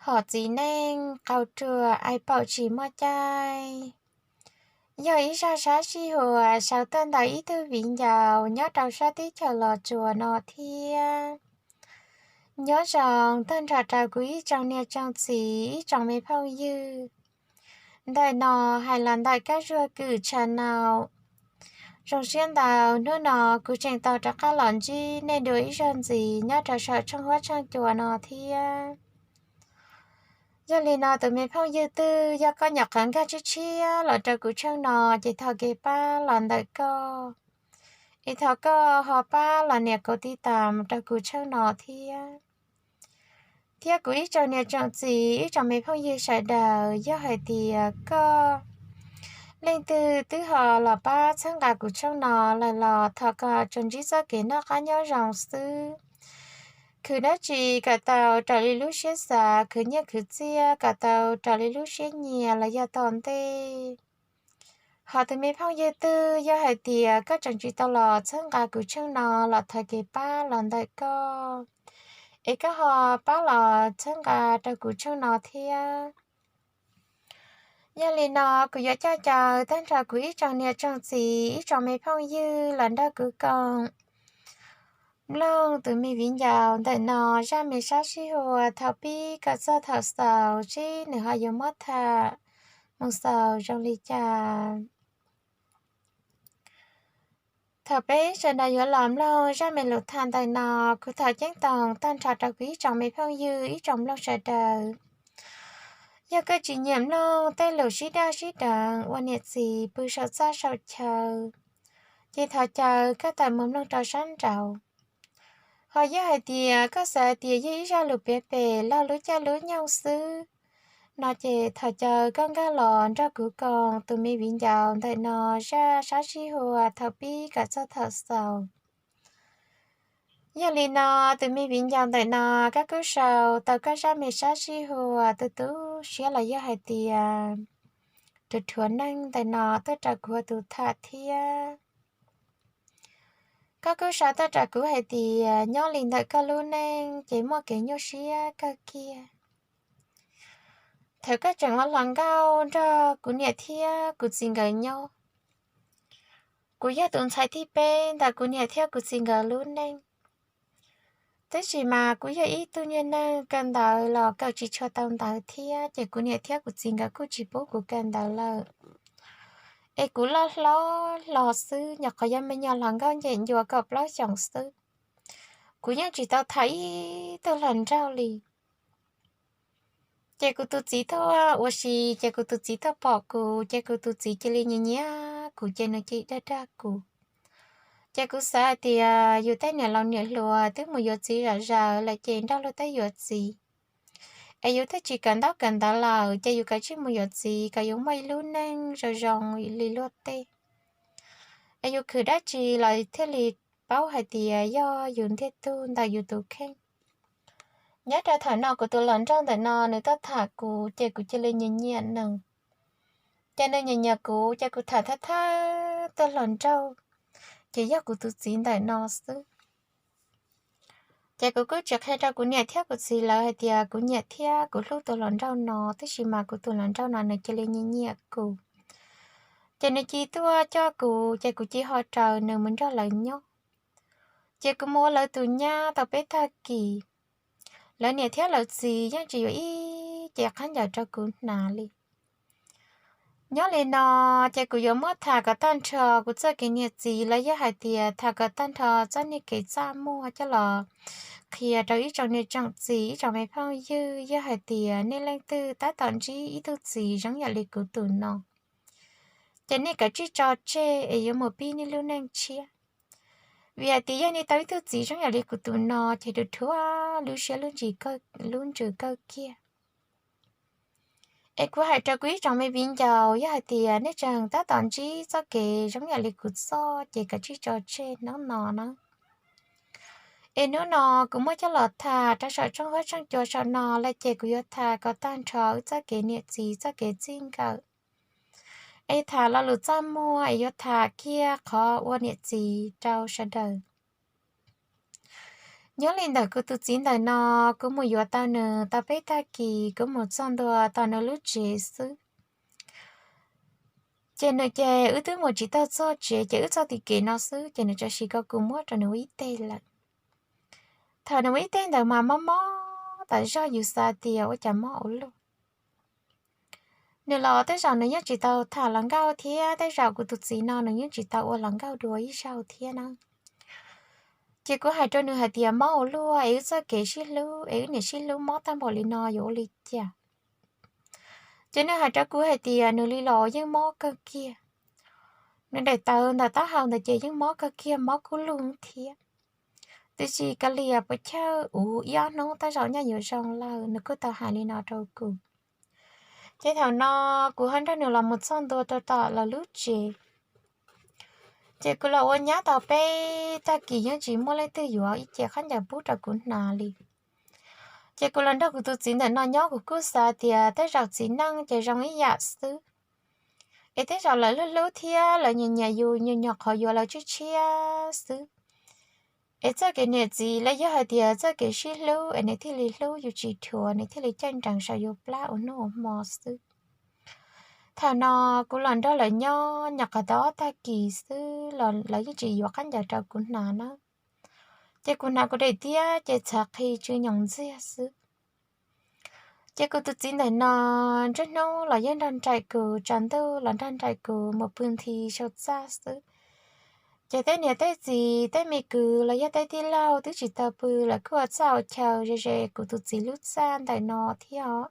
Tom txiv neej qaug ruam, ais paum tsis muaj caij, yog ib zaj sab sij huam sau tuaj ntawm ib tug viv ncaus nyob rau sab teb chaws Los Tsuas no thiab. Nyob zoo tag nrho rau kuv ib tsoom niam tsoom txiv, ib tsoom me phooj ywg. Ntawm no hais los ntawm Kab Zuag Kwm channel. Zoo siab ntau, hnub no kuv tseem tau rov qab los ntsib nej dua ib zaug ntxiv nyob rau saum tshooj huab tshooj cua no thiab. Yog li no tus me phooj ywg twg yog koj nyuam qhuav nkag tshiab tshiab los rau kuv tshooj no, ces thov kev pab los ntawm koj, es thov koj ho pab los nias kauv tiv tam rau kuv tshooj no thiab. Thiab kuv ib tsoom niam tsoom txiv, ib tsoom me phooj ywg sawv daws, yog hais tias koj leej twg twb ho los pab txhawb nqa kuv tshooj no lawm los thov kom tsuas ntsib txoj kev noj qab nyob zoo xwb. Khwv dab tsi kom tau raws li lub siab xav, khwv nyiaj khwv txiaj kom tau raws li lub siab nyiam los yog tom ntej. Hos tus me phooj ywg twg yog hais tias koj tseem tsis tau los txhawb nqa kuv tshooj no los thov kev pab los ntawm koj, es koj ho pab los txhawb nqa rau kuv tshooj no thiab. Yog li no kuv yuav coj caw tag nrho kuv ib tsoom niam tsoom txiv, ib tsoom me phooj ywg los nrog kuv koom mloog tus me viv ncaus ntawm no zaj me sab sij huam thaum pib kom txog thaum xaus, seb nws ho yuav muab tham mus xaus zoo li cas. Thaum peb sawv daws yuav los mloog zaj me lus tham ntawm no, kuv thov ceeb toom tag nrho rau kuv ib tsoom me phooj ywg, ib tsoom mloog sawv daws. Yog koj tsis nyiam mloog tej lus sib daj sib deev ua niam txiv pw saum txaj saum chaw, ces thov caw koj tawm mus mloog rau sab nraud. Ho yog hais tias koj xav hais tias yog ib zaj lus piav pem log lub caij lub nyoog xwb no, ces thov caw koj nkag los nrog kuv koom tus me viv ncaus ntawm no zaj sab sij huam thaum pib kom txog thaum xaus. Yog li no, tus me viv ncaus ntawm no, koj kuj sau tau koj zaj me sab sij huam tu tu siab los yog hais tias tus rhuav neeg ntawm no tuaj rau kuv ua tus tham thiab. Koj kuj sau tuaj rau kuv hais tias nyob li ntawm koj lub neej ces muaj kev nyuaj siab kawg kiag. Thaum koj tseem ua hluas nkauj nrog kuv niam thiab kuv txiv nkawd nyob, kuv yog tus ntxhais thib peb ntawm kuv niam thiab kuv txiv nkawd lub neej. Tab sis mas kuv yog ib tug niag neeg kawm ntawv los kawm tsis tshua tau ntawv thiab, ces kuv niam thiab kuv txiv nkawd kuj tsis pub kuv kawm ntawv lawm. Es kuv loj hlob hlo xwb, nyuam qhuav yog me nyuam hluas nkauj ncem ncua kaum plaub xyoos xwb. Kuv yeej tsis tau tham ib tug hluas nraug li. Ces kuv tus txiv tuaj ua si, ces kuv tus txiv tuaj pom kuv, ces kuv tus txiv cia li nyiam nyiam kuv, ces nws cia li dag dag kuv. Ces kuv xav hais tias yus tej niam laus niam hluas twb mus yuav txiv zam zaws lawm ces nrog luag tej yuav txiv. Es yus twb tsis kawm ntaub kawm ntawv lawm, ces yus kav tsij mus yuav txiv kom yus muaj ib lub neej zoo zoo li luag tej. Es yus khwv dab tsi los thiaj li paub hais tias yog yus ntiag tug ntawm yus tus kheej. Nyob rau thaum no kuv tus hluas nraug ntawm no nws tuaj tham kuv, ces kuv cia li nyiam nyiam nws. Ces nws nyiam nyiam kuv, ces kuv tham thawj thawj tuaj hluas nraug, ces yog kuv tus txiv ntawm no xwb. Ces kuv kuj tsis qhia rau kuv niam thiab kuv txiv lawv hais tias kuv nyiam thiab kuv hlub tus hluas nraug no, tab sis mas kuv tus hluas nraug no nws cia li nyiam nyiam kuv. Ces nws cia tuaj coj kuv, ces kuv cia ho raws nws mus nrog lawv nyob. Ces kuv mus ua lawv tus nyab tau peb tag kis, lawv niam thiab lawv txiv yeej tsis yuav ib ce qab ncaws rau kuv hnav li. Nyob li no, ces kuv yuav muab tham kom tag nrho kuv txoj kev niam txiv los yog hais tias tham kom tag nrho txoj niag kev txaj muag coj los qhia rau ib tsoom niam tsoom txiv, ib tsoom me phooj ywg, yog hais tias nej leej twg tab tom ntsib ib tug txiv zoo yam li kuv tus no, ces nej kav tsij tso tseg es yuav mus pib nej lub neej tshiab. Vim hais tias yog nej tau ib tug txiv zoo yam li kuv tus no, ces dhuav dhuav lub siab lub ntsws kawg kiag. Es kuv hais rau kuv ib tsoom me viv ncaus, yog hais tias nej tseem tab tom ntsib txoj kev zoo yam li kuv txoj, ces kav tsij tso tseg hnub no na. Es hnub no kuv muab coj los tham rau saum tshooj huab tshooj cua saum no lawm, ces kuv yuav tham kom tag nrho wb txoj kev niam txiv txoj kev txij nkawm. Es tham lo lus txaj muag es yuav tham kiag qhov ua niam txiv rau sawv daws. Nyob li ntawm kuv tus txiv ntawm no, kuv mus yuav tau nws tau peb tag kis kuv mus txog ntua tom nws lub tsev xwb, ces nws ces wb twb mus tsis tau txog tsev ces wb txog tim kev no xwb ces nws txawm sis kom kuv muab rau nws ua ib teg lawm. Thaum nws ua ib teg ntawd mas mob mob tas zog yus xav tias ua cas mob ua luaj. Nws los tej zaum nws yeej tsis tau tham hluas nkauj thiab tej zaum kuv tus txiv no nws yeej tsis tau ua hluas nkauj dua ib zaug thiab na. Ces kuv hais rau nws hais tias mob ua luaj es wb txoj kev sib hlub es wb niam sib hlub mob tag npaum li no yuav ua li cas. Ces nws hais rau kuv hais tias nws li los yeej mob kawg kiag. Nws daim tawv ntawm taub hau ntawd ces yeej mob kawg kiag, mob kub lug thiab. Tiam sis kav liam puas chawj, uv ib ob hnub tej zaum nyaj yuav zoo lawm, nws kuj tau hais li no rau kuv. Ces thaum no kuv ho nrog nws los mus txog ntua rau tom lawv lub tsev. Ces kuv los ua nyab tau peb tag kis yeej tsis muaj leej twg yuav ib ce khaub ncaws pub rau kuv hnav li. Ces kuv los nrog kuv tus txiv ntawm no nyob kuv kuj xav tias tej zaum txiv neej ces zoo ib yam xwb, es tej zaum lawv hlub hlub thiab lawv nyiam nyiam yus, nyuam nyuam qhuav yuav lawv tshiab tshiab xwb. Es txoj kev niam txiv los yog hais tias txoj kev sib hlub es nws thiaj li hlub yus tsis dhuav, nws thiaj li caij nrees saum yus plab ua hnub ua hmo xwb. Thaum no kuv los nrog lawv nyob nyuam qhuav tau ob tag kis xwb los lawv yeej tsis yuav khaub ncaws rau kuv hnav na. Ces kuv hnav kuv daim tiab ces txhav qhi tsw nyoos ntxiag xwb. Ces kuv tus txiv ntawm no nruab hnub los yeej nrog nraim kuv, tsaus ntuj los nrog nraim kuv mus pw nthi saum txaj xwb. Ces tej niam tej txiv, tej me kwv los yog tej tij laug twb tsis tau pw, lawv kuj ua txaj ua chaw ze ze kuv tus txiv lub txaj ntawm no thiab os.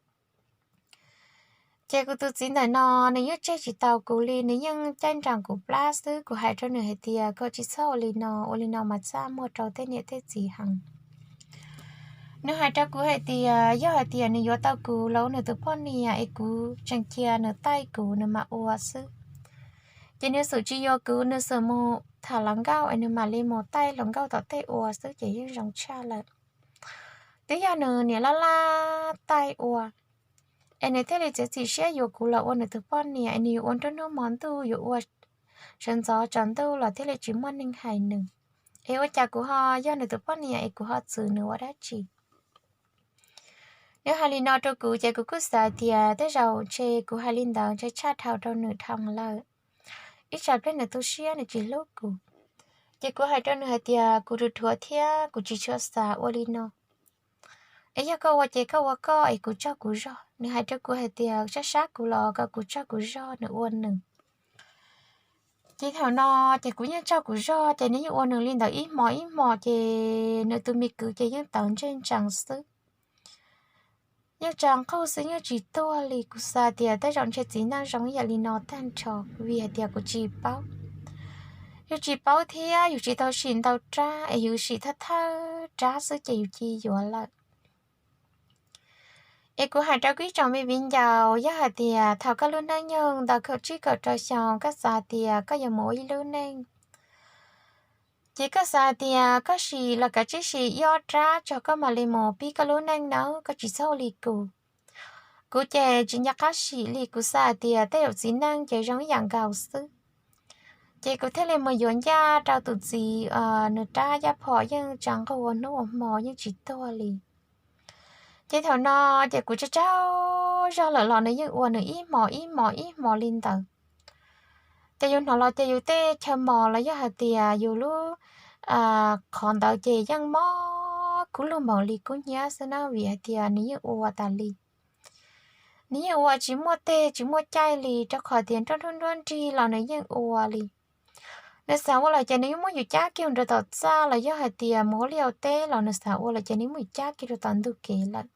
Ces kuv tus txiv ntawm no nws yeej tseg tsis tau kuv li, nws yeej caij nrees kuv plab xwb. Kuv hais rau nws hais tias kom tsis txhob ua li no, ua li no mas txaj muag rau tej niam tej txiv heev. Nws hais rau kuv hais tias yog hais tias nws yuav tau kuv los ua nws tus poj niam es kuv tseem cia nws taij kuv nws mam ua xwb. Ces nws xum tsis yuav kuv, nws xum mus tham hluas nkauj es nws mam li mus taij hluas nkauj tom tej ua xwb ces yeej zoo tshaj lawm. Twb yog nws niam laj laj taij ua, es nws thiaj li txiav txim siab yuav kuv los ua nws tus poj niam, es nws yuav ua nruab hnub hmo ntuj, yuav ua sawv ntxov tsaus ntuj los thiaj li tsis muaj neeg hais nws. Es ua cas kuv ho yog nws tus poj niam es kuv ho txwv nws ua dab tsi? Nws hais li no rau kuv ces kuv kuj xav tias tej zaum ntshe kuv hais li ntawd ntshe tshaj dhau rau nws dhau lawm, ib tsam pliag nws tu siab nws tsis hlub kuv. Ces kuv hais rau nws hais tias kuv ruam dhuav thiab kuv tsis tshua xav ua li no. Es yog koj ua ces koj ua koj es kuv tsaug kuv zog. Nws hais rau kuv hais tias sab sab kuv los kom kuv tsaug kuv zog, nws ua nws. Ces thaum no ces kuv yeej tsaug kuv zog ces nws yeej ua nws li ntawd ib hmos ib hmos ces nws tus me kwv ces yeej tawv ntsej ntsees xwb, yeej tsa nqug xwb yeej tsis tuag li. Kuv xav tias tej zaum ntshe txiv neej zoo ib yam li no tag nrho, vim hais tias kuv tsis paub. Yus tsis paub thiab yus tsis tau sim ntau rab es yus sim thawj thawj rab xwb ces yus cia yuav lawm. Es kuv hais rau kuv ib tsoom me viv ncaus, yog hais tias thaum koj lub neej nyoog ntau kaum tsib kaum rau xyoo koj xav tias koj yuav mus ua ib lub neej, ces koj xav tias koj sim los kav tsij sim ib ob rab tso koj mam li mus pib koj lub neej nawb, koj tsis txhob ua li kuv. Kuv ces tsis nco qab sim li, kuv xav hais tias tej zaum txiv neej ces zoo ib yam nkaus xwb. Ces kuv thiaj li mus yuav ncaj rau tus txiv, nws rab yaj phom yeej tsa nqug ua hnub ua hmo yeej tsis tuag li. Ces thaum no ces kuv tsaug tsaug zog lawm los nws yeej ua nws ib hmos ib hmos ib hmos li ntawd. Ces yus hnov los ces yus tej chaw mos los yog hais tias yus lub qhov ntawd ces yeej mob kub lug npaum li kub hnyiab xwb na, vim hais tias nws yeej ua tas li. Nws yeej ua tsis muaj teg tsis muaj caij li, rau qhov tias nruab hnub nruab nrig los nws yeej ua li. Nws xav ua lawm ces nws yeej muab yus cab kiag rau tom txaj, los yog hais tias mus ua liaj ua teb los nws xav ua lawm ces nws muab yus cab kiag rau tom ntug kev lawm.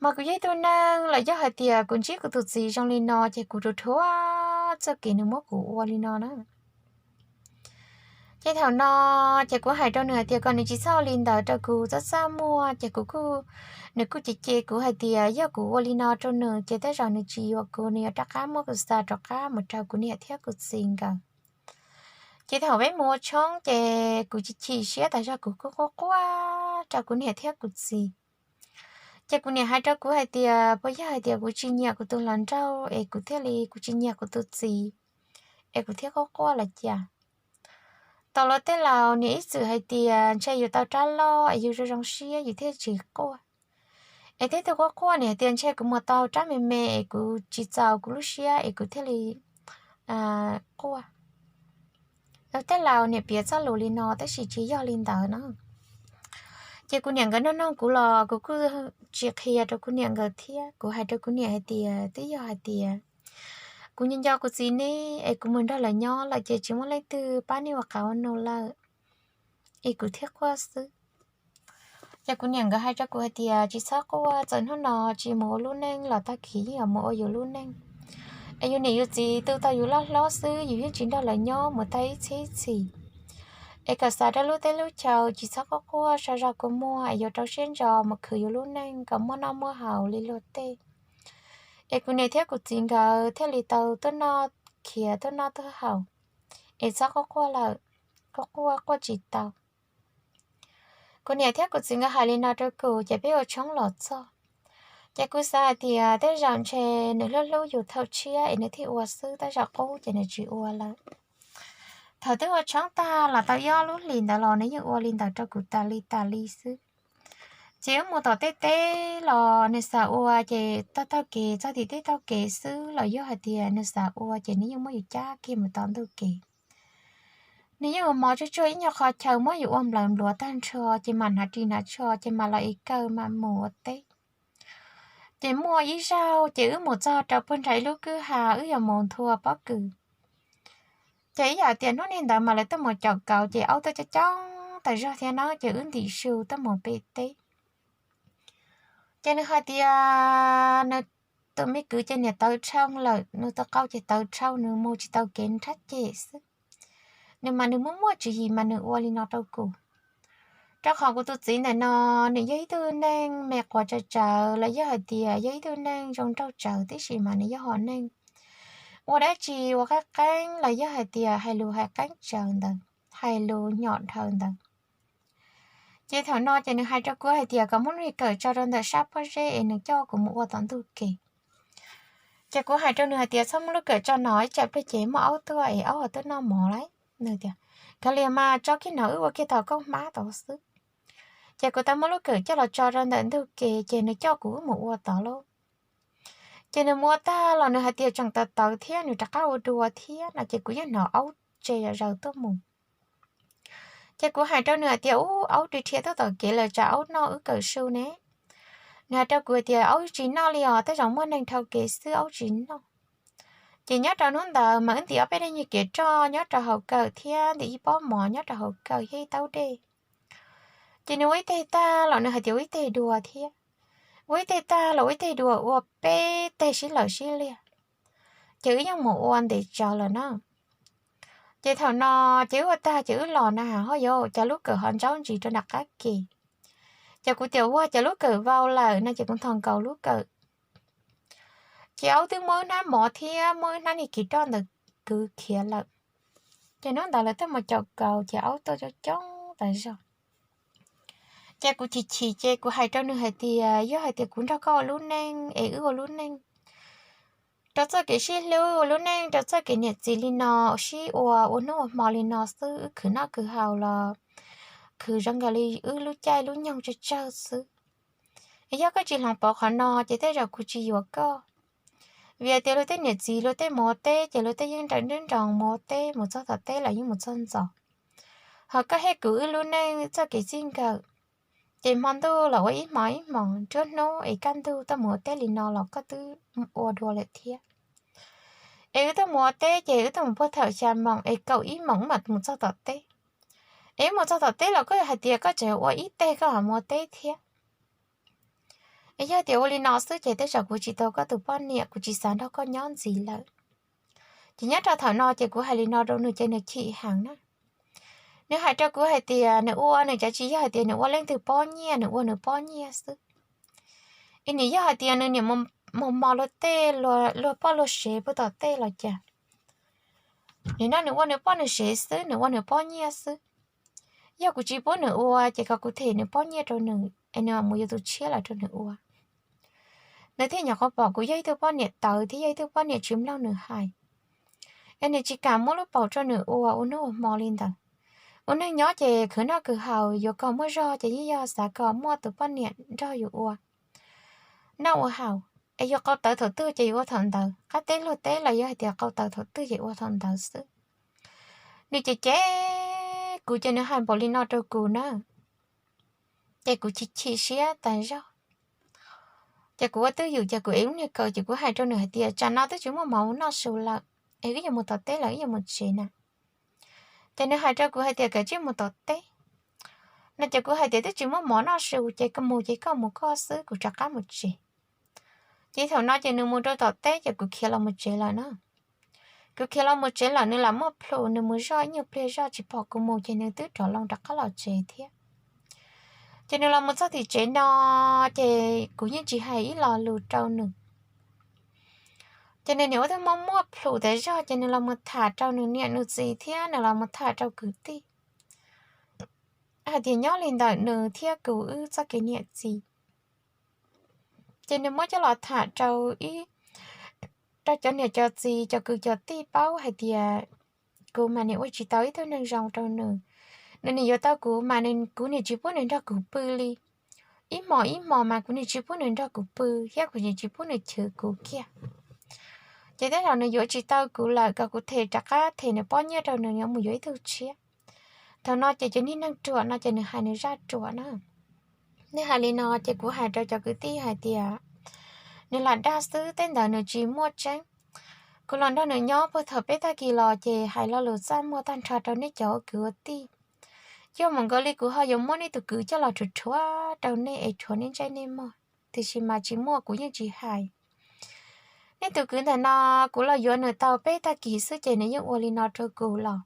Mas kuv yog ib tug neeg los yog hais tias kuv ntsib kuv tus txiv zoo li no ces kuv ruam dhuav txoj kev nws muab kuv ua li no na. Ces thaum no ces kuv hais rau nws hais tias kom nws tsis txhob ua li ntawd rau kuv, txaj txaj muag. Ces kuv kuj, nws kuj cem cem kuv hais tias yog kuv ua li no rau nws ces tej zaum nws tsis yuav kuv, nws yuav rov qab muab kuv xa rov qab mus rau kuv niam thiab kuv txiv nkawd. Ces thaum peb mus ua tshoob ces kuv chim chim siab tas zog, kuv kuj quaj quaj rau kuv niam thiab kuv txiv. Ces kuv niam hais rau kuv hais tias puas yog hais tias kuv tsis nyiam kuv tus hluas nraug es kuv thiaj li, kuv tsis nyiam kuv tus txiv es kuv thiaj quaj quaj los cas. Tos luag tej laus niam ib txwm hais tias ntshe yus tau rab loj es yus zoo zoo siab yus thiaj tsis quaj. Es tej tug quaj quaj niam hais tias ntshe kuv mus tau rab me me es kuv tsis txaus kuv lub siab es kuv thiaj li quaj. Luag tej laus niam piav txoj lus li no tab sis tsis yog li ntawd na. Ces kuv niam nkawd nug nug kuv los kuv kuj tsis qhia rau kuv niam nkawd thiab. Kuv hais rau kuv niam hais tias twb yog hais tias kuv nco nco kuv txiv ne, es kuv mus nrog lawv nyob lawm ces tsis muaj leej twg pab niaj ua qauv ua nus lawm, es kuv thiaj quaj xwb. Ces kuv niam nkawd hais rau kuv hais tias tsis txhob quaj, txawm hnub no tsis mus ua lub neej los tag kis yeej yuav mus ua yus lub neej. Es yus niam yus txiv tu tau yus loj hlob xwb, yus yeej tsis nrog lawv nyob mus tag ib txhiab ib txhis. Es kom xav rau lub teb lub chaw, tsis txhob quaj quaj, sau zog kua muag es yuav rau siab ntso mus khwv yus lub neej kom muaj noj muaj haus li luag tej. Es kuv niam thiab kuv txiv nkawd thiaj li tau tuaj noj, khiav tuaj noj tuaj haus, es txhob quaj quaj lawm, quaj quaj quaj tsis tau. Kuv niam thiab kuv txiv nkawd hais li no rau kuv ces peb ua tshoob los txog. Ces kuv xav hais tias tej zaum ntshe nws hlub hlub yus thaum tshiab es nws thiaj ua xwb, tej zaum qub ces nws tsis ua lawm. Thaum twb ua tshoob tag los tau ib ob lub hlis ntawd los nws yeej ua li ntawd rau kuv tas li tas li xwb. Ces wb mus tom tej teb los nws xav ua ces taug taug kev txog tim tej taug kev xwb, los yog hais tias nws xav ua ces nws yeej muab yus cab kiag mus tom ntug kev. Nws yeej ua mov tsuag tsuag ib nyuag qhov chaw muab yus ua nplawm npluav tag nrho, ces mam hnav ris hnav tsho ces mam los ev kaw mam mus ua teb. Ces muaj ib zaug ces wb mus txog rau puag nram ib lub kwj ha wb yuav mus nthua pob kws. Ces ib yam tias hnub niag ntawd mas lawv tuaj mus caum kauv ces aub tuaj coob coob tas zog thiab na, ces wb ntim su tuaj mus pem teb. Ces nws hais tias nws tus me kwv ces niam tawv dhau lawm, nws tus qau ces tawv dhau, nws mus tsis tau kev nrhab ceg xwb. Nws mas nws muaj muaj tswv yim mas nws ua li no rau kuv. Rau qhov kuv tus txiv ntawm no nws yog ib tug neeg me quav tsawv tsawv los yog hais tias yog ib tug neeg zoo nraug tsawv tib si mas nws yog hom neeg ua dab tsi ua qeeb qeeb los yog hais tias hais lus hais qeeb tsawv ntawd, hais lus nyom dhawv ntawd. Ces thaum no ces nws hais rau kuv hais tias kom muab lub kawm tso rau ntawm sab pob zeb es nws coj kuv mus ua tom ntug kev. Ces kuv hais rau nws hais tias txhob muab lub kawm tso no, ib tsam pliag ces muaj aub tuaj es aub ho tuaj noj mov lawm. Nws tias kav liam mas tso kiag no wb ua kiag tom koob hmab tod xwb. Ces kuv tau muab lub kawm coj los tso rau ntawm ntug kev ces nws coj kuv wb mus ua tod lauj. Ces nws mus ua tag los nws hais tias tseem tawv tawv thiab nws rov qab ua dua thiab no ces kuv yeej hnov aub tse zom zaws tuaj mus. Ces kuv hais rau nws hais tias ub, aub ri rhia tuaj tom kev lawm tsam aub noj wb kawm su ne. Nws hais rau kuv hais tias aub tsis noj li os, tej zaum muaj neeg dhau kev xwb aub tsis noj. Ces nyob rau hnub ntawd mas wb ntim ob peb daim nyuag kev roj nyob rau hauv kawm thiab ntim ib pob mov nyob rau hauv kawm thiab ib taub dej. Ces nws ua ib teg tag los nws hais tias ua ib teg dua thiab. Ua ib teg tag los ua ib teg dua, ua peb teg sib lawm sib liag. Ces wb yeej mus ua ntev tsawv lawm na. Ces thaum no ces wb ua tag ces wb los na, ho yuav cas lub kawm ho ntsaub ntsis rau nram qab ke. Ces kuv tias ua cas lub kawm vau lawm no ces kuv nthos nkaus lub kawm. Ces aub twb muab wb hnab mov thiab muab wb hnab niag kev roj ntawd kwv khiav lawm. Ces hnub ntawd lawv twb mus caum kauv ces aub tuaj coob coob tas zog. Ces kuv chim chim ces kuv hais rau nws hais tias yog hais tias kuv nrog koj ua lub neej es wb ua lub neej rau txoj kev sib hlub, ua lub neej rau txoj kev niam txiv li no, sib ua ua hnub ua hmo li no xwb, wb khwv noj khwv haus los khwv zoo nkaus li wb lub caij lub nyoog tsawg tsawg xwb. Es yog koj tsis hloov pauv qhov no ces tej zaum kuv tsis yuav koj. Vim tias luag tej niam txiv luag tej mus ua teb ces luag tej yeej nrawm nroos nroos mus ua teb, mus txog tom teb los yeej mus txog ntxov. Ho koj thiab kuv wb lub neej txoj kev txij nkawm, ces hmo ntuj los ua ib hmos ib hmos, nruab hnub es kaj ntug tuaj mus ua teb li no los koj twb ua dua lawm thiab. Es wb tuaj mus ua teb ces wb tuaj mus puag thaum xya moos es kaum ib moos wb mam mus txog tom teb. Es wb mus txog tom teb los koj hais tias koj tseem ua ib teg koj mam mus ua teb thiab. Es yog tias ua li no xwb ces tej zaum kuv tsis tau koj tus poj niam, kuv tsis xav nrog koj nyob ntxiv lawm. Ces nyob rau thaum no ces kuv hais li no rau nws ces nws chim heev na. Nws hais rau kuv hais tias nws ua nws cov tsis yog hais tias nws ua leej twg pob nyiaj, nws ua nws pob nyiaj xwb. Es nws yog hais tias nws niam mus mos luag tej, luag poj luag sev puag tom tej los cas, nim no nws ua nws poj nws sev xwb, nws ua nws pob nyiaj xwb. Yog kuv tsis pub nws ua ces kom kuv them nws pob nyiaj rau nws es nws mam mus yuav tus tshiab los rau nws ua. Nws thiaj nyuam qhuav pom kuv yog ib tug poj niam tawv thiab yog ib tug poj niam tsis mloog nws hais, es nws tsis kam muab lub paus rau nws ua ua hnub ua hmo li ntawd. ua neej nyob ces khwv noj khwv haus, yuav kom muaj zog ces yeej yog xav kom muaj tus poj niam nrog yus ua noj ua haus, es yus qau tawv thaum twg ces yus ua thaum ntawd, qab teb luag teb los yog hais tias qau tawv thaum twg ces ua thaum ntawd xwb. Nws cem cem kuv ces nws hais npaum li no rau kuv na, ces kuv chim chim siab tas zog. Ces kuv ua twj ywm ces kuv ev lub niag kaus ces kuv hais rau nws hais tias, tsam no twb tsis muaj mov noj su lawm, es wb yuav mus tom teb los wb yuav mus tsev na? Ces nws hais rau kuv hais tias, kav tsij mus tom teb no. Ces kuv hais tias, twb tsis muaj mov noj su ces koj mus ces koj mus koj xwb, kuv rov qab mus tsev. Ces thaum no ces nws mus rau tom teb ces kuv khiav los mus tsev lawm na. Kuv khiav los mus tsev lawm, nws lam muaj plhus, nws mus zoj ib nyuag pliag zoj tsis pom kuv mus ces nws twb rov loo rov qab los tsev thiab. Ces nws los mus txog tim tsev no ces kuv yeej tsis hais ib lo lus rau nws. Ces nws niam ua twb muaj muaj plhus tas zog ces nws los mus tham rau nws niam nws txiv thiab nws los mus tham rau kwv tij hais tias nyob li ntawm nws thiab kuv wb txoj kev niam txiv. Ces nws muab coj los tham rau ib, rau cov niam cov txiv cov kwv cov tij paub hais tias kuv mas niam ua tsis tau ib tug neeg zoo rau nws. Nws nim yuav tau kuv mas kuv niam tsis pub nws nrog kuv pw li. Ib hmos ib hmos mas kuv niam tsis pub nws nrog kuv pw thiab kuv niam tsis pub nws chwv kuv kiag. Ces tej zaum nws yuav tsis tau kuv lawm, kom kuv them rov qab them nws pob nyiaj rau nws yuav mus yuav ib tug tshiab. Thaum no ces cov niag neeg ruam no ces nws hais nws zaj ruam na. Nws hais li no ces kuv hais rau cov kwv tij hais tias, nws lam dag xwb, tej ntawd nws tsis muaj tseeb. Kuv los nrog nws nyob puag thaum peb tag kis los ces hais lo lus txaj muag tag nrho rau nej cov ua kwv ua tij. Yog mus nkaus li kuv ho yuav muab nej tus kwv coj los rhuav rhuav rau nej es rhuav nej ntsej nej muag, tiam sis mas tsis muaj kuv yeej tsis hais. Nej tus kwv ntawm no, kuv los yuav nws tau peb tag kis xwb ces nws yeej ua li no rau kuv los.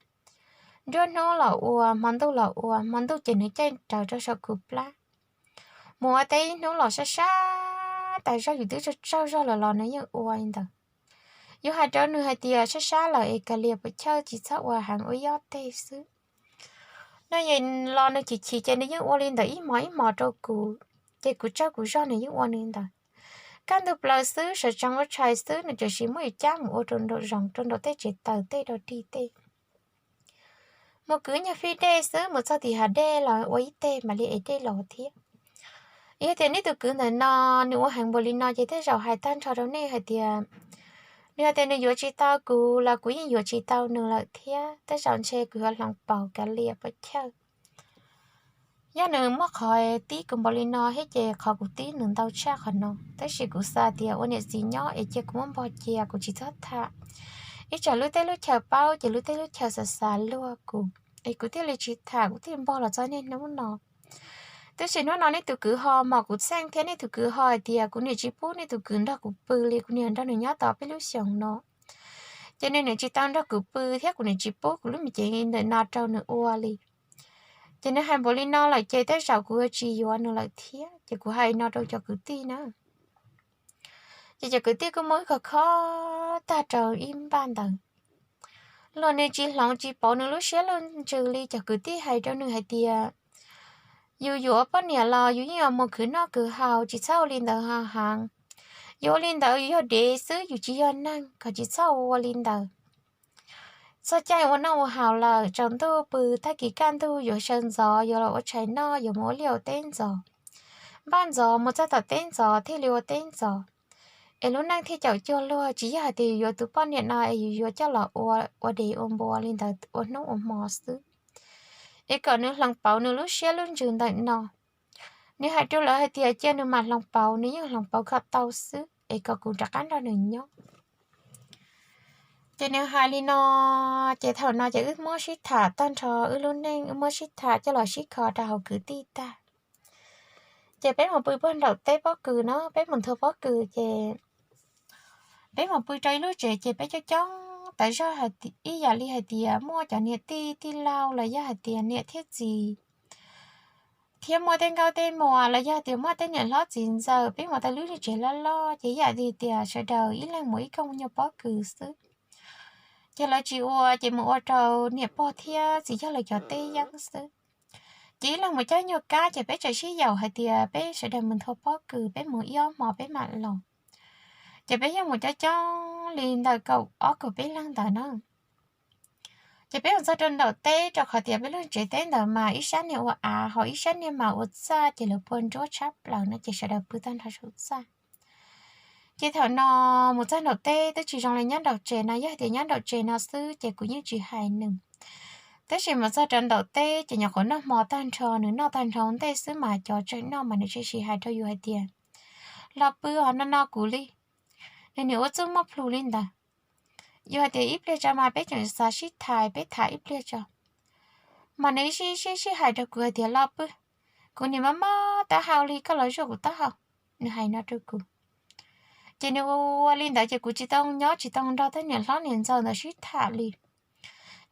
Nruab hnub los ua, hmo ntuj los ua, hmo ntuj ces nws caij raws rau saum kuv plab. Mus ua teb ib hnub los sab sab tas zog, yus twb tsaug tsaug zog lawm los nws yeej ua li ntawd. Yus hais rau nws hais tias sab sab lawm es kav liam puas chawj, tsis txhob ua heev, ua ib ob teg xwb no. Los nws chim chim ces nws yeej ua li ntawd ib hmos ib hmos rau kuv, ces kuv tsaug kuv zog nws yeej ua li ntawd. Kaj ntug plaws xwb, sawv tsees ua tshais xwb, nws tam sim muab yus cab mus ua rau nraum zoov, rau nraum tej tsev taws tej rau dig tej. Mus kwv nyuag fij dej xwb, mus txog tim hav dej los ua ib teg mam li ev dej los thiab. Yog tias nej tus kwv ntawm no nws ua heev npaum li no ces tej zaum hais tag nrho rau nej hais tias, nws hais tias nws yuav tsis tau kuv los kuv yeej yuav tsis tau nws lawm thiab, tej zaum ntshe kuv yuav hloov pauv kav liam puas chawj. Yog nws muaj qhov tib kuv npaum li no thiab ces qhov kuv tib nws ntau tshaj qhov no, tab sis kuv xav tias ua niam txiv nyob es cia kuv muab npog cia, kuv tsis txhob tham. Ib tsam lub teb lub chaw paub ces lub teb lub chaw xav xav luag kuv, es kuv thiaj li tsis tham, kuv thiaj npog los txog niaj hnub no. Tab sis hnub no nej tus kwv ho mos kuv txheej thiab nej tus kwv ho hais tias kuv niam tsis pub nej tus kwv nrog kuv pw li, kuv niam nrog nws nyob tau peb lub xyoos no, ces nws niam tsis tau nrog kuv pw thiab kuv niam tsis pub kuv lub me cev ntawm no rau nws ua li. Ces nws hais npaum li no lawm ces tej zaum kuv yuav tsis yuav nws lawm thiab, ces kuv hais no rau cov kwv tij na. Ces cov kwv tij kuj muab wb kho kho tag rau ib npaj ntawd. Luag nws tsis hloov tsis pauv nws lub siab lub ntsws li, cov kwv tij hais rau nws hais tias, yus yuav poj niam los yus yeej yuav mus khwv noj khwv haus, tsis txhob ua li ntawd ho heev. Yus ua li ntawd yus yog dev xwb, yus tsis yog neeg, kom tsis txhob ua li ntawd. Txog caij ua noj ua haus lawm, tsaus ntuj pw, tag kis kaj ntug yuav sawv ntxov, yuav los ua tshais noj, yuav mus ua liaj ua teb ntxov. Npaj ntxov mus txog tom teb ntxov thiaj li ua teb ntxov. Es lub neej thiaj caum cuag luag, tsis yog hais tias yus yuav tus poj niam no es yus yuav coj los ua, ua dev ua npua li ntawd ua hnub ua hmo xwb. Es kom nws hloov pauv nws lub siab lub ntsws ntawm no. Nws hais rau lawv hais tias cia nws mam hloov pauv, nws yeej hloov pauv kom tau xwb, es kom kuv rov qab nrog nws nyob. Ces nws hais li no, ces thaum no ces wb muab sib tham tag nrho wb lub neej, wb muab sib tham coj los sib kho rau hauv kwv tij tag. Ces peb mus pw puag nraum teb pob kws no, peb mus nthua pob kws ces peb mus pw rau ib lub tsev ces peb coob coob tas zog, ib yam li hais tias muaj cov niam tij tij laug los yog hais tias niam thiab txiv, thiab muaj tej nkauj tej muam los yog tias muaj tej niam hlob txiv ntxawm, peb mus tau lub tsev loj loj ces ib yam li tias sawv daws ib leeg mus ib koog nyuag pob kws xwb. Ces lawv tsis ua ces mus ua rau niam pog thiab txiv yawg lawv cov teb yeeb xwb. Ces ib leeg mus coj nyuag kab ces peb tseem sib yaum hais tias peb sawv daws mus nthua pob kws, peb mus ib ob hmo peb mam los. Ces peb yeej mus coob coob li ntawm kaum ob kaum peb leeg ntawd na. Ces peb mus txog rau nraum teb, rau qhov tias peb lub tsev teb ntawd mas ib sab niag ua av, ho ib sab niag mas ua txaj, ces lawv pua nruab tshab plaws no ces sawv daws pw tag nrho saum txaj. Ces thaum no mus txog nraum teb twb tsis zoo li nyob nraum tsev no, yog tias nyob nraum tsev no xwb ces kuv yeej tsis hais nws. Tab sis mus txog rau nraum teb ces nyuam qhuav noj hmo tag nrho, nws noj tag nrho ntej xwb mas cov tseem noj mas nws tseem hais rau yus hais tias, Los pw os, no no kuv li. Nws nim ua txuj muaj plhus li ntawd. Yus hais tias ib pliag tso mas peb tseem xav sib tham, peb tham ib pliag tso. Mas nws sib sib sib hais rau kuv hais tias, Los pw, kuv nim mob mob taub hau li, koj los zuaj kuv taub hau. Nws hais no rau kuv. Ces nws ua li ntawd ces kuv tsis tau nyob tsis tau nrog tej niam hlob niam ntxawm ntawd sib tham li.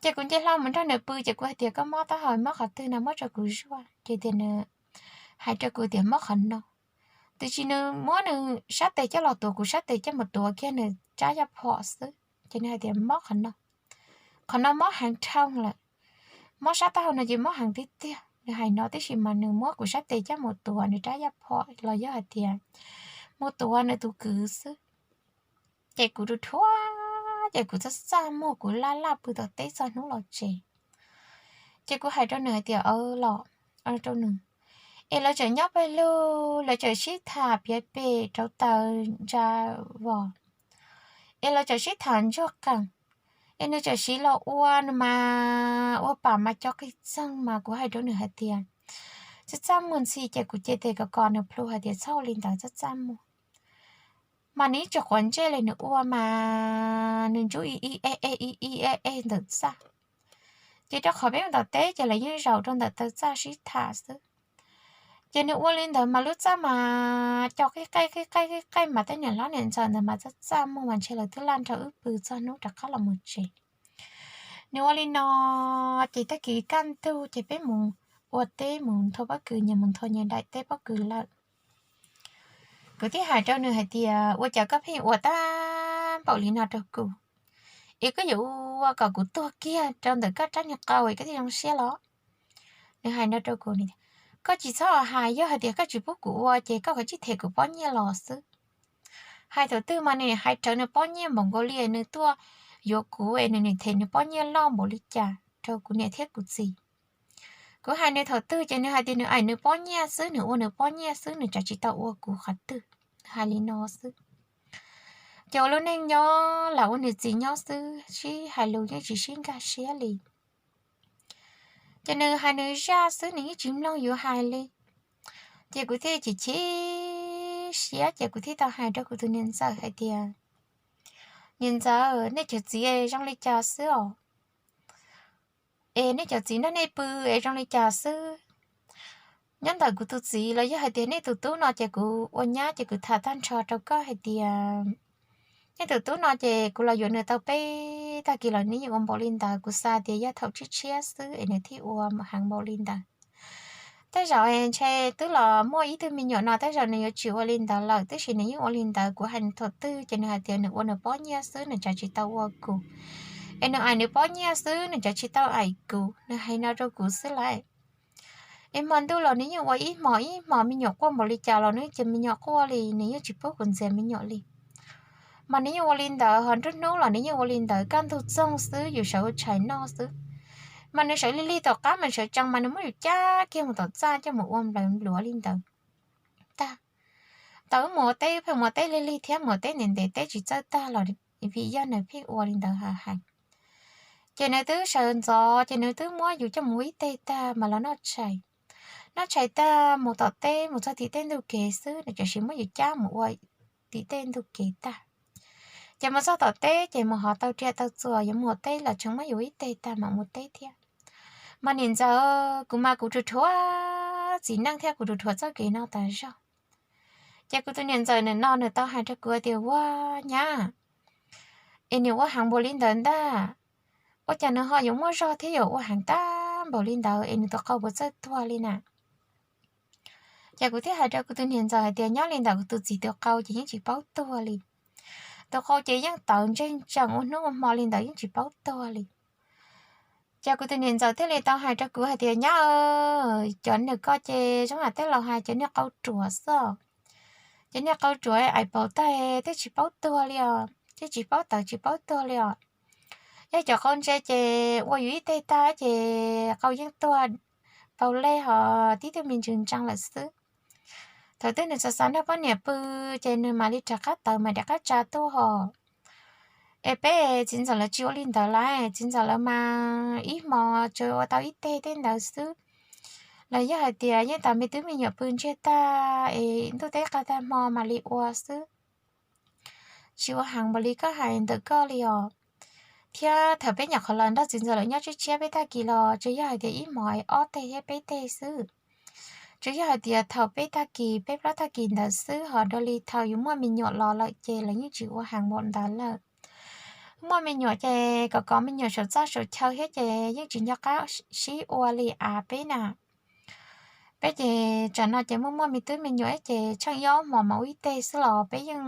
Ces kuv nce hlo mus nrog nws pw, ces kuv hais tias, Koj mob taub hau mob qhov twg no, muab rau kuv zuaj. Ces tias nws hais rau kuv tias, Mob qhov no. Tiam sis nws muab nws sab tes coj los tuav, kuv sab tes coj mus tuav kiag nws rab yaj phom xwb, ces nws hais tias, Mob qhov no, qhov no mob heev dhau lawm, mob sab taub hau no ces mob heev tiag tiag. Nws hais no tib si mas nws muab kuv sab tes coj mus tuav nws rab yaj phom los yog hais tias mus tuav nws tus kwv xwb. Ces kuv rau rhuav, ces kuv txaj txaj muag, kuv laj laj pw tom teb txog hnub los tsev. Ces kuv hais rau nws hais tias, Aws los, rau nws, es lawv tseem nyob pawg lug, lawv tseem sib tham piav pem rauv taws ntsa vos, es lawv tseem sib tham ntsuag qees, es nws tseem siv los ua, nws mas ua pam mas co qig txeeg. Mas kuv hais rau nws hais tias, Txaj txaj muag ntxhi, ces kuv cia tes kom kom nws plhu hais tias, Txhob ua li ntawd, txaj txaj muag. Mas nws ib tsis quav ntsej li, nws ua mas nws ntsuj i i e e i i e e ntawm txaj. Ces rau qhov peb mus tom teb ces lawv yeej zaum rau ntawm taw txaj sib tham xwb. Ces nws ua li ntawd mas lub txaj mas co qij qej qij qej qij qej, mas tej niam hlob niam ntxawm ntawd mas txaj txaj muag, mas ntshe lawv twb laj nrog wb pw txog hnub rov qab los mus tsev. Nws ua li no, ces tag kis kaj ntug ces peb mus ua teb, mus nthua pob kws, nyias mus nthua nyias daim teb pob kws lawm. Kuv thiaj hais rau nws hais tias, Ua cas koj pheej ua tag npaum li no rau kuv? Es koj yuav ua kom kuv tuag kiag rau ntawm koj rab niag qau es koj thiaj zoo siab los? Nws hais no rau kuv, Koj tsis txhob hais, yog hais tias koj tsis pub kuv ua ces koj kav tsij them kuv pob nyiaj los xwb. Hais thaum twg mas nws hais rawv nws pob nyiaj npaum nkaus li nws tuaj yuav kuv es nws nim them nws pob nyiaj loj npaum li cas rau kuv niam thiab kuv txiv. Kuv hais nws thaum twg ces nws hais tias nws aim nws pob nyiaj xwb, nws ua nws pob nyiaj xwb, nws tseem tsis tau ua kuv qhov twg. Nws hais li no xwb. Ces ua lub neej nyob lam ua nws txiv nyob xwb, sib hais lus yeej tsis sib nkag siab li. Ces nws hais nws zaj xwb, nws yeej tsis mloog yus hais li. Ces kuv thiaj chim chim siab, ces kuv thiaj tau hais rau kuv tus niam ntxawm hais tias, Niam ntxawm, nej cov txiv zoo li cas xwb os? Es nej cov txiv nrog nej pw es zoo li cas xwb? Nyob ntawm kuv tus txiv los yog hais tias nej tus tub no ces kuv ua nyab ces kuv tham tag nrho rau koj hais tias, nej tus tub no ces kuv los yuav nws tau peb tag kis los nws yeej ua npaum li ntawd. Kuv xav tias yog thaum tshiab tshiab xwb es nws thiaj ua heev npaum li ntawd. Tej zaum ntshe twb los muaj ib tug me nyuam no tej zaum nws yuav tsis ua li ntawd lawm, tab sis nws yeej ua li ntawd. Kuv hais nws thaum twg ces nws hais tias nws ua nws pob nyiaj xwb, nws tseem tsis tau ua kuv. Es nws aim nws pob nyiaj xwb, nws tseem tsis tau aim kuv, nws hais no rau kuv xwb lawm. Es hmo ntuj los nws yeej ua ib hmos ib hmos, me nyuam quaj npaum li cas los nws cia me nyuam quaj li, nws yeej tsis pub kuv ntxias me nyuam li. Mas nws yeej ua li ntawd, ho nruab hnub los nws yeej ua li ntawd, kaj ntug txoog xwb yus sawv ua tshais noj xwb. Mas nws sawv lig lig tom qab mas sawv tsees mas nws muab yus cab kiag mus tom txaj coj mus ua nplawv npluav li ntawd tag. Tau wb mus ua teb, pheej mus ua teb lig lig thiab mus ua teb ntev ntev, teb tsis txawj tag los vim yog nws pheej ua li ntawd heev. Ces nws twb sawv ntxov ces nws twb muab yus coj mus ua ib teg tag mas los noj tshais. Noj tshais tag mus tom teb, mus txog tim tej ntug kev xwb nws tseem siv muab yus cab mus ua tim tej ntug kev tag. Ces mus txog tom teb ces mus hov tau riam tau txuas yuav mus ua teb los tseem muab yus ib teg tag mam mus teb thiab. Mas niam ntxawm, kuv mas kuv rus rhuav txiv neej thiab kuv rus rhuav txoj kev no tas zog. Ces kuv tus niam ntxawm nws no nws tau hais rau kuv tias, Ua nyab, es nws ua heev npaum li ntawd ntag, ua cas nws ho yuav muaj zog thiab yuav ua heev tag npaum li ntawd es nws tus qau puas txawj tuag li na? Ces kuv thiaj hais rau kuv tus niam ntxawm hais tias, Nyob li ntawm kuv tus txiv tus qau ces yeej tsis paub tuag li. Tus qau ces yeej tawv ntseg ntsees ua hnub ua hmo li ntawd yeej tsis paub tuag li. Ces kuv tus niam ntxawm thiaj li tau hais rau kuv hais tias, Nyab, cov nws ko ces zoo yam tej laus hais, cov niag qau ruam xwb. Cov niag qau ruam aim paus tag twb tsis paub tuag li os, twb tsis paub tawv tsis paub tuag li os. Yog cov qau ntse ces ua yus ib teg tag ces qau yeej tuag paug lej hos tib tug me ntsis ntsees lawm xwb. Thaum twg nws xav xav nrog poj niam pw ces nws mam li rov qab tawm mam rov qab tsa tuaj hos. Es peb txiv ntxawm lawv tsis ua li ntawd lawm, txiv ntxawm lawv mas ib hmos tsuas ua tau ib teg tej ntawd xwb. Los yog hais tias yeej tas me tub me nyuam pw ntsiag tag es ntuj teb qab tag hmo mam li ua xwb. Tsis ua heev npaum li koj hais ntawm koj li os. Thiab thaum peb nyuam qhuav los nrog txiv ntxawm lawv nyob tshiab tshiab peb tag kis los tsuas yog hais tias ib hmos ob teg thiab peb teg xwb. Tsuas yog hais tias thaum peb tag kis peb plaub tag kis ntawd xwb hos dua li thaum yus muaj me nyuam los lawm ces lawv yeej tsis ua heev npaum ntawd lawm. Muaj me nyuam ces kom kov me nyuam saum txaj saum chaw thiab ces yeej tsis nco qab sib ua li av peb na. Peb ces tsam no ces muaj muaj me tub me nyuam ces tsheej ib ob hmos mas ua ib teg xwb los peb yeej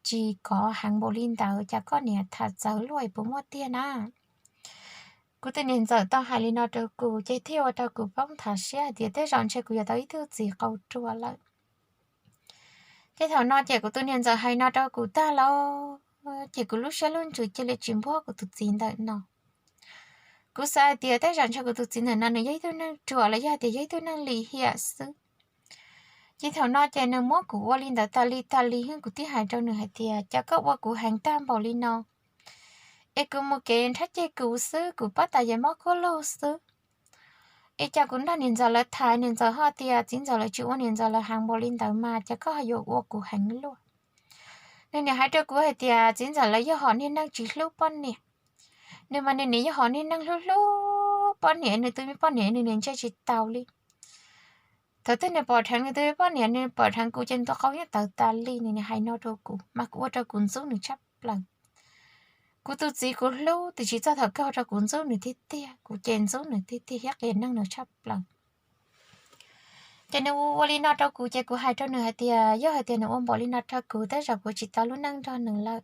tsis kov heev npaum li ntawd, cas koj niam tham txawv luaj es puas muaj tiag na. Kuv tus niam ntxawm tau hais li no rau kuv ces thiaj ua rau kuv poob nthav siab hais tias tej zaum ntshe kuv yuav tau ib tug txiv qau ruam lawm. Ces thaum no ces kuv tus niam ntxawm hais no rau kuv tag lawm ces kuv lub siab lub ntsws cia li tsis npuab kuv tus txiv ntawm no. Kuv xav hais tias tej zaum ntshe kuv tus txiv ntawm no nws yog ib tug neeg ruam los yog hais tias yog ib tug neeg lim hiam xwb. Ces thaum no ces nws muab kuv ua li ntawd tas li tas li, kuv thiaj hais rau nws hais tias cas koj ua kuv heev tag npaum li no, es kuv mus kev nrhab ceg kuv xwb, kuv pob tas yeej mob kuj lug xwb. Es cas kuv nrog niam ntxawm lawv tham, niam ntxawm ho tias txiv ntxawm lawv tsis ua niam ntxawm lawv heev npaum li ntawd mas cas koj ho yuav ua kuv heev luaj. Nws niam hais rau kuv hais tias txiv ntxawm lawv yog hom niag neeg tsis hlub poj niam. Nws mas nws niam yog hom niag neeg hlub hlub poj niam, nws tus me poj niam nws niam ntse tsis taus li. Thaum twg nws pom dheev nws tus me poj niam, nws pom dheev kuv ces nws tus qau yeej tawv tas li. Nws niam hais no rau kuv mas kuv ua rau kuv ntxub nws tshaj plaws. Kuv tus txiv kuv hlub tiam sis txog thaum kawg ua rau kuv ntxub nws tiag tiag, kuv ces ntxub nws tiag tiag thiab qias neeg nws tshaj plaws. Ces nws ua li no rau kuv ces kuv hais rau nws hais tias yog hais tias nws ua npaum li no rau kuv tej zaum kuv tsis tau lub neej nrog nws lawm.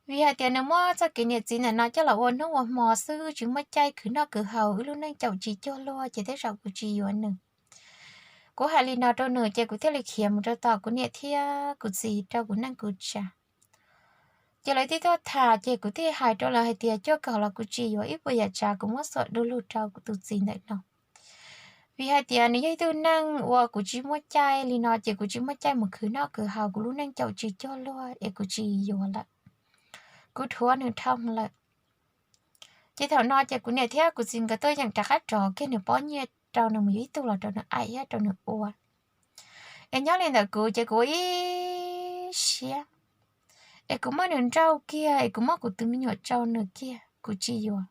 Vim hais tias nws muab txoj kev niam txiv ntawm no coj los ua hnub ua hmo xwb, tsis muaj caij khwv noj khwv haus, wb lub neej caum tsis cuag luag ces tej zaum kuv tsis yuav nws. Kuv hais li no rau nws ces kuv thiaj li khiav mus rau tom kuv niam thiab kuv txiv rau kuv neej kuv tsa. Ces lawv thiaj tuaj tham ces kuv thiaj hais rau lawv hais tias cuaj kaum los kuv tsis yuav, ib puas yam tsav kuv muab xuam du lug rau kuv tus txiv ntawm no. Vim hais tias nws yog ib tug neeg uas kuv tsis muaj caij li no ces kuv tsis muaj caij mus khwv noj khwv haus, kuv lub neej caum tsis cuag luag es kuv tsis yuav lawm. Kuv dhuav nws dhau lawm. Ces thaum no ces kuv niam thiab kuv txiv nkawd tuaj yeem rov qab rov kiag nws pob nyiaj rau nws mus yuav ib tug los rau nws aim thiab rau nws ua. Es nyob li ntawm kuv ces kuv ua ib siab, es kuv muab nws nrauj kiag es kuv muab kuv tus me nyuam rau nws kiag, kuv tsis yuav.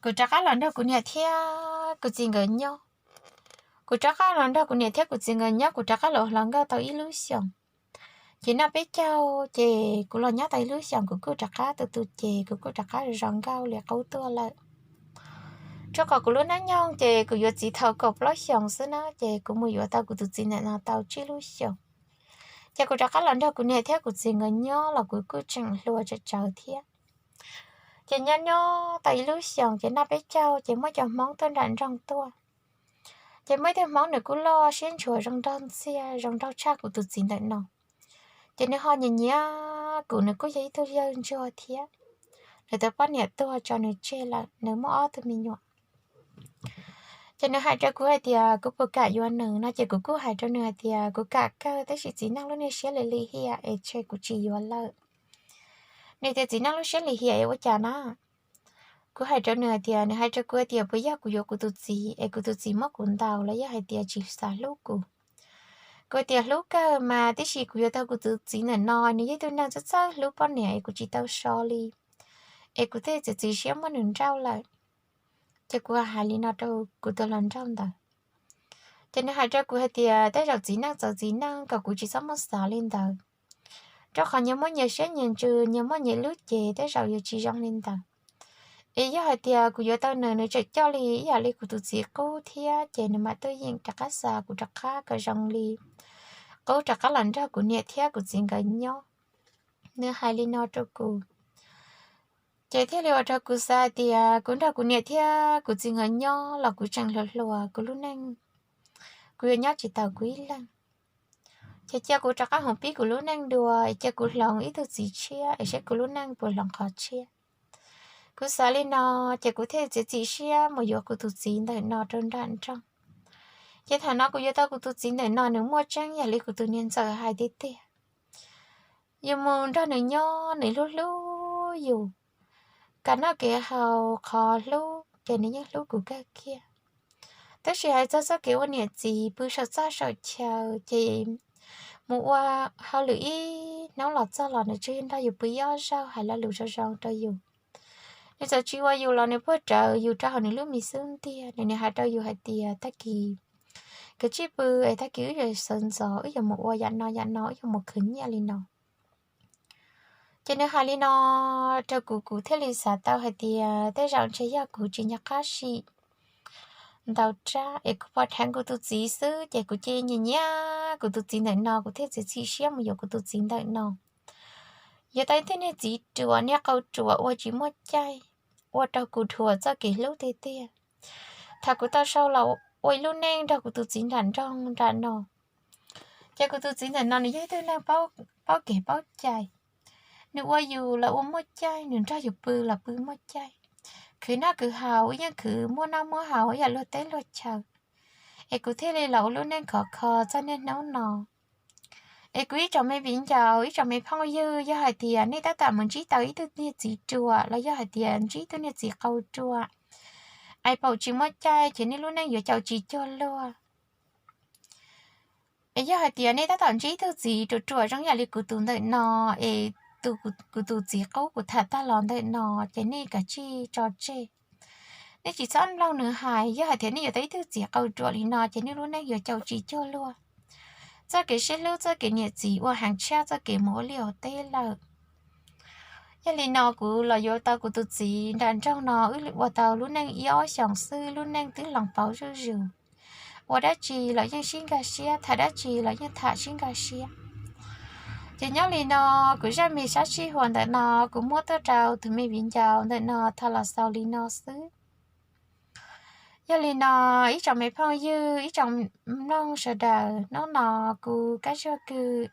Kuv rov qab los nrog kuv niam thiab kuv txiv nkawd nyob. Kuv rov qab los nrog kuv niam thiab kuv txiv nkawd nyob, kuv rov qab los hluas nkauj tau ib lub xyoos. Ces noj peb caug ces kuv los nyob tau ib lub xyoos kuv kuj rov qab tu tu ces kuv kuj rov qab zoo nkauj li qub tuaj lawm. Rau qhov kuv lub neej nyoog ces kuv yuav txiv thaum kaum plaub xyoos xwb na, ces kuv mus yuav tau kuv tus txiv ntawm no tau tsib lub xyoos. Ces kuv rov qab los nrog kuv niam thiab kuv txiv nkawd nyob los kuv kuj tseem hluas tsawv tsawv thiab. Ces nyob nyob tau ib lub xyoos ces noj peb caug ces muaj cov Hmoob tuaj nram nroog tuaj. Ces muaj ib tug Hmoob nws kuj loj siab ntshua zoo nraug ntxiag zoo nraug tshaj kuv tus txiv ntawm no. Ces nws ho nyiam nyiam kuv, nws kuj yog ib tug yawg ntsuag thiab. Nws tus poj niam tuag tso nws tseg lawm, nws muaj ob tug me nyuam. Ces nws hais rau kuv hais tias kuv puas kam yuav nws no ces kuv kuj hais rau nws hais tias kuv kam kawg tab sis txiv neej lub niag siab lim hiam es tseg kuv tsis yuav lawm. Nws tias txiv neej lub siab lim hiam es ua cas na? Kuv hais rau nws hais tias, nws hais rau kuv hais tias puas yog kuv yuav kuv tus txiv es kuv tus txiv muab kuv ntaus los yog hais tias tsis xav hlub kuv. Kuv tias hlub kawg mas tab sis kuv yuav tau kuv tus txiv ntawm no nws yog ib tug neeg txawj txawj hlub poj niam es kuv tsis tau so li, es kuv thiaj txiav txim siab muab nws nrauj lawm. Ces kuv hais li no rau kuv tus hluas nraug ntawd. Ces nws hais rau kuv hais tias tej zaum txiv neej txawv txiv neej kom kuv tsis txhob muab xav li ntawd, rau qhov nyias muaj nyias siab nyias ntsws, nyias muaj nyias lub cev, tej zaum yuav tsis zoo li ntawd. Es yog hais tias kuv yuav tau nws, nws tseem coj li ib yam li kuv tus txiv qub thiab ces nws mam tuaj yeem rov qab xa kuv rov qab kom zoo li qub rov qab los nrog kuv niam thiab kuv txiv nkawd nyob. Nws hais li no rau kuv, ces thiaj li ua rau kuv xav hais tias kuv nrog kuv niam thiab kuv txiv nkawd nyob los kuv tseem hluas hluas, kuv lub neej kuv yuav nyob tsis taus kuv ib leeg. Ces cia kuv rov qab mus pib kuv lub neej dua, cia kuv hloov ib tug txiv tshiab es saib kuv lub neej puas hloov qhov tshiab. Kuv xav li no, ces kuv thiaj txiav txim siab mus yuav kuv tus txiv ntawm no rau nram nroog. Ces thaum no kuv yuav tau kuv tus txiv ntawm no nws muaj tseeb yog li kuv tus niam ntxawm hais tiag tiag. Yus mus nrog nws nyob nws hlub hlub yus, kev noj kev haus qhov hlub ces nws yeej hlub kuv kawg kiag. Tab sis hais txog txoj kev ua niam txiv pw saum txaj saum chaw ces mus ua hauj lwm ib hnub los txog los nws tsuas yog nrog yus pw ib ob zaug hais lo lus zoo zoo rau yus. Nws txawm tsis ua yus los nws puag rawv yus rau hauv nws lub mis xub ntiag, nws nim hais rau yus hais tias tag kis koj tsij pw es tag kis wb yuav sawv ntxov, wb yuav mus ua yam no yam no, wb yuav mus khwv nyiaj li no. Ces nws hais li no rau kuv, kuv thiaj li xav tau hais tias tej zaum ntshe yog kuv tsis nco qab sim ntau rab es kuv pom dheev kuv tus txiv xwb, ces kuv cia li nyiam nyiam kuv tus txiv ntawm no, kuv thiaj txiav txim siab mus yuav kuv tus txiv ntawm no. Yuav tau ib tug niag txiv ruam niag qau ruam ua tsis muaj caij, ua rau kuv dhuav txoj kev hlub tiag tiag. Thaum kuv tau sau los ua ib lub neej nrog kuv tus txiv nram nroog nram no, ces kuv tus txiv ntawm no nws yog ib tug neeg paub kev paub cai. Nws ua yus los ua muaj caij, nws nrog yus pw los pw muaj caij. Khwv noj khwv haus wb yeej khwv muaj noj muaj haus ib yam luag teb luag chaw. Es kuv thiaj li los ua lub neej khov kho txog niaj hnub no. Es kuv ib tsoom me viv ncaus, ib tsoom me phooj ywg, yog hais tias nej tab tom mus ntsib tau ib tug niag txiv ruam los yog hais tias ntsib ib tug niag txiv qau ruam, es paum tsis muaj caij ces nej lub neej yuav caum tsis cuag luag. Es yog hais tias nej tab tom ntsib ib tug txiv ruam ruam zoo yam li kuv tus ntawm no, es tus, kuv tus txiv qub kuv tham tag los ntawm no, ces nej kav tsij tso tseg. Nej tsis txhob mloog nws hais, yog hais tias nej yuav tau ib tug txiv qau ruam li no ces nej lub neej yuav caum tsis cuag luag. Txoj kev sib hlub, txoj kev niam txiv ua heev tshaj txoj kev mus ua liaj ua teb lawm. Yog li no kuv los yuav tau kuv tus txiv nram nroog no, wb ua tau lub neej ib ob xyoos xwb, lub neej twb hloov pauv zuj zus. Ua dab tsi los yeej sib nkag siab, tham dab tsi los yeej tham sib nkag siab. Ces nyob li no, kuv zaj me sab sij huam ntawm no kuv muab tuaj rau tus me viv ncaus ntawm no tham los xaus li no xwb. Yog li no, ib tsoom me phooj ywg, ib tsoom mloog sawv daws, hnub no kuv Kab Zuag Kws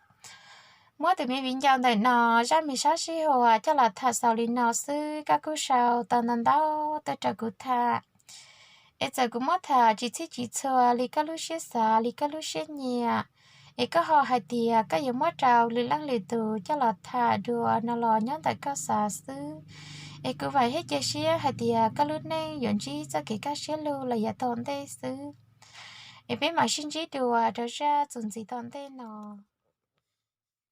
muab tus me viv ncaus ntawm no zaj me sab sij huam coj los tham xaus li no xwb. Koj kuj sau tau ntau ntau tuaj rau kuv tham. Es txawm kuv muab tham tsis txhij tsis txhua li koj lub siab xav, li koj lub siab nyiam, es koj ho hais tias koj yuav muab rau lwm leej lwm tus coj los tham dua no los nyob ntawm koj xav xwb. Es kuv vam thiab cia siab hais tias koj lub neej yuav ntsib txoj kev kaj siab lug los yav tom ntej xwb. Es peb mam sib ntsib dua rau zaj txuas ntxiv tom ntej no.